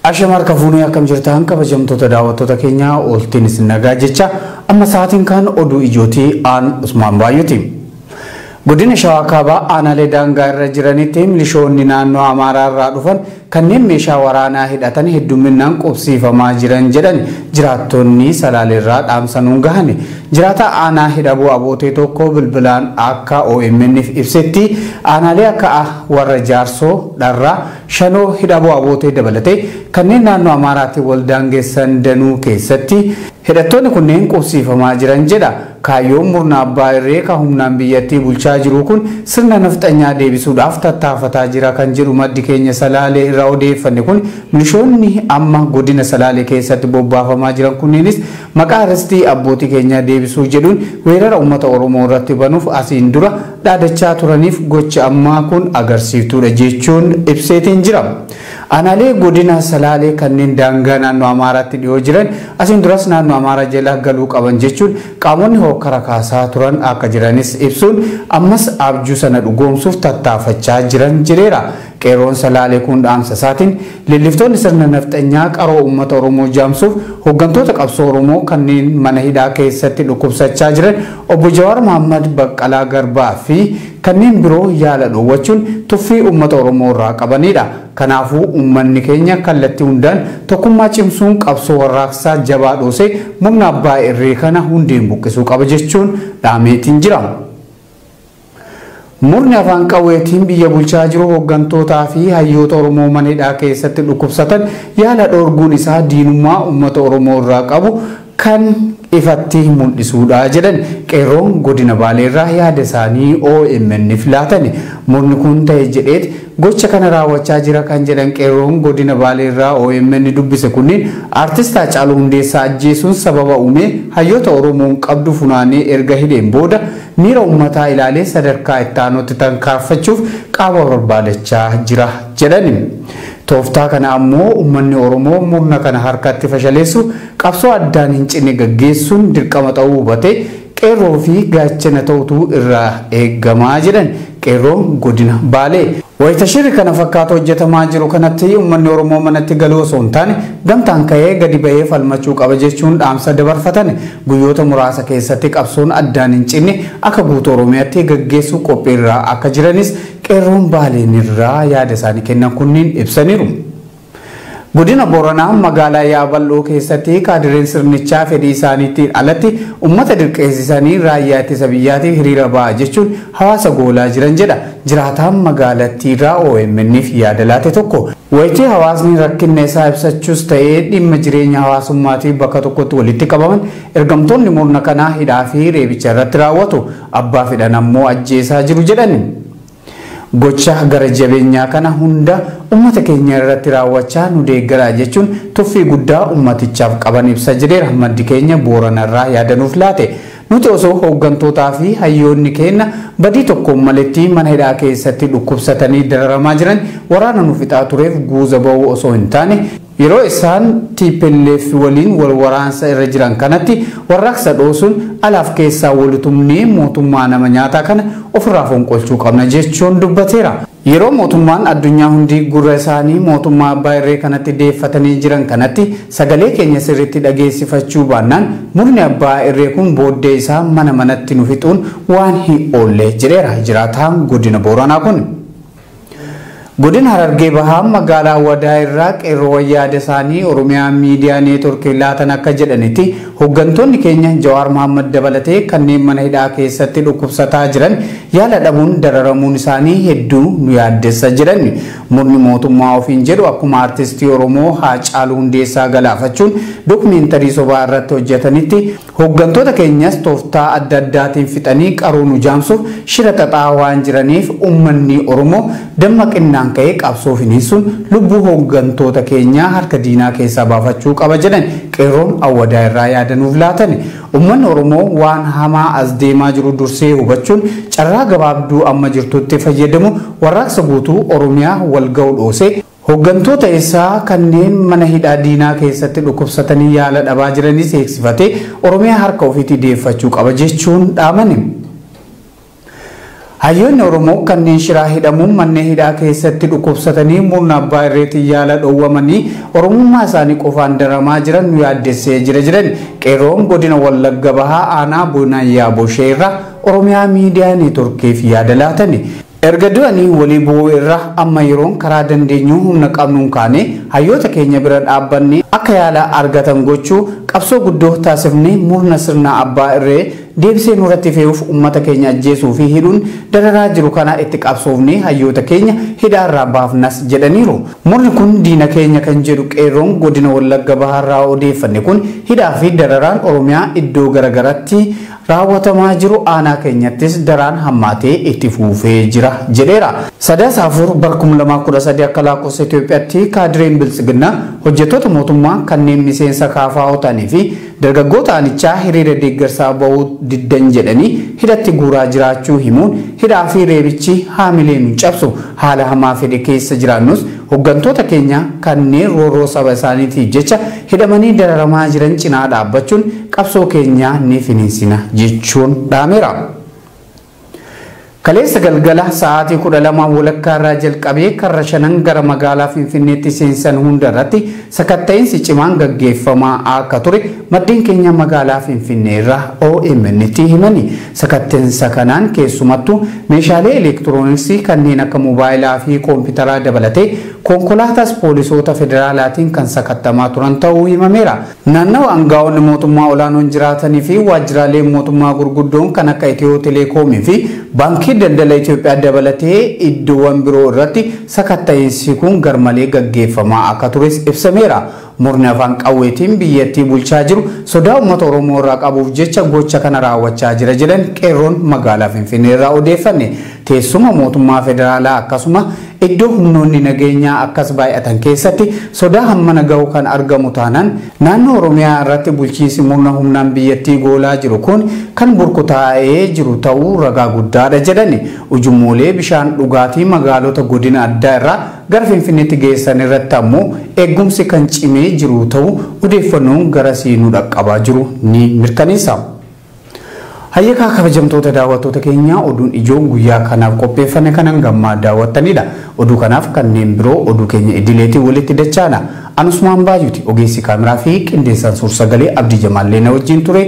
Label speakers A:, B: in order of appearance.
A: Ashama harka fuunee akkam jirtan kabajamtoota daawwattoota keenyaa ooltiin isin nagaa jecha amma sa'aatiin kan oduu ijootii aan Usmaan Baay'ooti. Godina Shawaa Kaabaa aanaalee daangaa irra jiranitti milishoonni naannoo Amaaraa irraa dhufan kanneen meeshaa waraanaa hidhatan hedduminaan qubsiifamaa jiran jedhan jiraattonni Salaaleerraa dhaamsanuun gahan. Jiraata aanaa Hidhabuu Abootee tokko bilbilaan akka OMN'f ibsetti aanaalee akka warra Jaarsoo, Dharraa, Shanoo, Hidhabuu Abootee dabalatee kanneen naannoo Amaaraatti wal daangessan danuu keessatti hidhattoonni kunneen qubsiifamaa jiran jedha. Kaayyoon murna abbaa irree kan humnaan biyyattii bulchaa jiru kun sirna nafxanyaa deebisuudhaaf tattaafataa jira kan jedhu maddi keenya Salaalee irraa odeeffanne kun milishoonni amma godina Salaalee keessatti bobbaafamaa jiran kunneenis maqaa ristii abbootii keenyaa deebisuu jedhuun weerara uummata Oromoo irratti banuuf asiin dura dhaadachaa turaniif gocha ammaa kun agarsiiftuudha jechuun ibseetiin jira. Aanaalee godina Salaalee kanneen daangaa naannoo Amaaraatti dhiyoo jiran asiin duras naannoo Amaaraa jala galuu qaban jechuun qaamonni hokkara kaasaa turan akka jiranis ibsuun ammas abjuu sana dhugoomsuuf tattaafachaa jiran jedheera. Qeerroon Salaalee kun dhaamsa isaatiin leelliftoonni sirna nafxanyaa qaroo uummata Oromoo jaamsuuf hooggantoota qabsoo Oromoo kanneen mana hidhaa keessatti dhukkubsachaa jiran obbo Jawaar Mohammad, Baqqalaa Garbaa fi kanneen biroo yaala dhoowwachuun tuffii uummata Oromoo irraa qabanidha. Kanaafuu uummanni keenya kallattii hundaan tokkummaa cimsuun qabsoo warraaqsaa jabaa dhoosee murna abbaa irree kana hundeen buqqisuu qaba jechuun dhaameetiin jira. Murni afaan qawweetiin biyya bulchaa jiru hooggantootaa fi hayyoota Oromoo mana hidhaa keessatti dhukkubsatan yaala dhoorguun isaa diinummaa uummata Oromoo irraa qabu kan ifatti mul'isuudha jedhan qeerroon godina Baalee irraa yaada isaanii OMN'f laatan. Murni kun ta'e jedheet gocha kana raawwachaa jira kan jedhan qeerroon godina Baalee irraa OMN dubbise kunneen aartist Haacaaluu Hundeessaa ajjeesuun sababa uumee hayyoota Oromoon qabdu funaanee erga hidheen booda miira uummataa ilaalee sadarkaa itti aanutti tarkaanfachuuf qaama barbaadachaa jira jedhan. Tooftaa kana ammoo uummanni Oromoo murna kana harkatti fashaleessu qabsoo addaan hin cinne gaggeessuun dirqama ta'uu hubatee qeerroo fi gaachana ta'utu irraa eegamaa jedhan qeerroon godina Baalee. Wayita shirri kana fakkaatu hojjetamaa jiru kanatti uummanni Oromoo manatti galuu osoo hin taane gamtaan ka'ee gadi ba'ee falmachuu qaba jechuun dhaamsa dabarfatan. Guyyoota muraasa keessatti qabsoon addaan hin cinne akka guutuu Oromiyaatti gaggeessuu qophiirraa akka jiranis qeerroon Baaleen irraa yaada isaanii kennan kunniin ibsaniiru. Godina Booranaa magaalaa Yaaballoo keessatti kaadireen sirnichaa fedhii isaaniitiin alatti uummata dirqeessisanii raayyaa ittisa biyyaatiif hiriira ba'aa jechuun hawaasa goolaa jiran jedha. Jiraataan magaalattii irraa OMN'f yaada laate tokko. Wayitii hawaasni rakkina isaa ibsachuus ta'ee dhimma jireenya hawaasummaatiif bakka tokkotti walitti qabaman ergamtoonni murna kanaa hidhaa fi reebicha irratti raawwatu. Abbaa fedhan ammoo ajjeesaa jiru jedhan. Gocha gara jabeenyaa kana hunda uummata keenya irratti raawwachaa nu deeggaraa jechuun tuffii guddaa uummatichaaf qaban ibsa jedheera maddi keenya Boorana irraa yaadanuuf laate. Nuti osoo hooggantootaa fi hayyoonni keenya badii tokkoon maletti mana hidhaa keessatti dhukkubsatanii dararamaa jiran waraana nu fixaa tureef guuza ba'uu osoo hin taane yeroo isaan TPLF waliin wal waraansa irra jiran kanatti warraaqsa dhoosuun alaaf keessaa walitumnee mootummaa nama nyaataa kana ofirraa fonqolchuu qabna jechuun dubbateera. Yeroo mootummaan addunyaa hundi gurra isaanii mootummaa abbaa irree kanatti deeffatanii jiran kanatti sagalee keenya sirriitti dhageessifachuu baannaan murni abbaa irree kun booddee isaa mana manatti nu fixuun waan hin oolle jedheera jiraataan godina Booranaa kun. Godina Harargee Bahaa magaalaa Wadaa irraa qeerroowwan yaada isaanii Oromiyaa Miidiyaa Neetworkii laatan akka jedhanitti hooggantoonni keenya Jawaar Mohammad dabalatee kanneen mana hidhaa keessatti dhukkubsataa jiran yaala dhabuun dararamuun isaanii hedduu nu yaaddessa jedhan. Murni mootummaa ofiin jedhu akkuma aartistii Oromoo Haacaaluu Hundeessaa galaafachuun dookumentarii sobaa irratti hojjetanitti hooggantoota keenyas tooftaa adda addaatiin fixanii qaroo nu jaamsuuf shira xaxaa waan jiraniif uummanni Oromoo dammaqinnaan ka'ee qabsoo finiinsuun lubbuu hooggantoota keenyaa harka diinaa keessaa baafachuu qaba jedhan qeerroon Awwadaa irraa yaadanuuf laatan. Uummanni Oromoo waan hamaa as deemaa jiru dursee hubachuun carraa gabaabduu amma jirtutti fayyadamu warraaqsa guutuu Oromiyaa wal ga'u dhoosee hooggantoota isaa kanneen mana hidhaa diinaa keessatti dhukkubsatanii yaala dhabaa jiranis eegsifatee Oromiyaa harka ofiitti deeffachuu qaba jechuun dhaamani. Hayyoonni Oromoo kanneen shiraa hidhamuun manneen hidhaa keessatti dhukkubsatanii murna abbaa irreetiin yaala dhoowwamanii Oromummaa isaanii qofaan daramaa jiran nu yaaddessee jira jiran qeerroon godina Wallagga Bahaa aanaa Boonayyaa Boshee irraa Oromiyaa Miidiyaa Neetworkiif yaada laatani. Erga du'anii walii bu'uu irra amma yeroon karaa dandeenyu humna qabnuun kaane hayyoota keenya bira dhaabbanne akka yaala argatan gochuu qabsoo guddoo taasifnee murna sirna abbaa irree deebisee nurratti fe'uuf uummata keenya ajjeesuu fi hidhuun dararaa jiru kana itti qabsoofnee hayyoota keenya hidhaarraa baafnas jedhaniiru. Murni kun diina keenya kan jedhu qeerroon godina Wallagga Bahaarraa odeeffanne kun hidhaa fi dararaan Oromiyaa iddoo garagaratti raawwatamaa jiru aanaa keenyattis daraan hammaatee itti fufee jira jedheera. 3-4 bara 2013 akka lakkoofsa Itoophiyaatti kaadireen Biltsiginnaa hojjettoota mootummaa kanneen miseensa KFO ta'anii fi dargaggoota aanichaa hiriira deeggarsaa bahuu diddan jedhanii hidhatti guuraa jiraachuu himuun hidhaa fi reebichi haamilee nu cabsu haala hamaa fedhe keessa jiraannus hooggantoota keenya kanneen roorroo saba isaaniitiif jecha hidhamanii dararamaa jiran cinaa dhaabbachuun qabsoo keenya ni finiinsina jechuun dhaameera. Kaleessa galgala sa'aatii 12:15 irraa jalqabee karra shanan gara magaalaa Finfinneetti seensan hunda irratti sakatta'iinsi cimaan gaggeeffamaa akka ture maddeen keenya magaalaa Finfinnee irraa OMN tti himani. Sakatta'iinsa kanaan keessumattuu meeshaalee elektirooniksii kanneen akka moobaayilaa fi koompitaraa dabalatee konkolaataas poolisoota federaalaatiin kan sakattamaa turan ta'uu himameera. Naannawa aangaa'onni mootummaa olaanoon jiraatanii fi waajjiraaleen mootummaa gurguddoon kan akka Itiyoo Teleekoomii fi Baankii Daldala Itoophiyaa dabalatee iddoowwan biroo irratti sakatta'iinsi kun garmalee gaggeeffamaa akka tures ibsameera. Murni afaan qawweetiin biyyattii bulchaa jiru sodaa uummata Oromoo irraa qabuuf jecha gocha kana raawwachaa jira jedhan qeerroon magaalaa Finfinnee irraa odeeffanne. Teessuma mootummaa federaalaa akkasuma iddoo humnoonni nageenyaa akkas baay'atan keessatti sodaa hammana gahu kan argamu taanaan naannoo Oromiyaa irratti bulchiinsi murna humnaan biyyattii goolaa jiru kun kan burkutaa'ee jiru ta'uu ragaa guddaadha jedhani. Ujummoolee bishaan dhugaatii magaalota godina addaa irraa gara Finfinneetti geessan irratti ammoo eegumsi kan cimee jiru ta'uu odeeffannoon gara siinuu dhaqqabaa jiru ni mirkaneessa. Hayyakaa kabajamtoota daawwattoota keenyaa oduun ijoo guyyaa kanaaf qopheeffame kanan gammaa daawwattanidha. Oduu kanaaf kanneen biroo oduu keenya idileetiin walitti dachaana. Anusmaan Baayuti ogeessi kaameraa fi qindeessaan suur-sagalee Abdii Jamaallee na wajjin ture.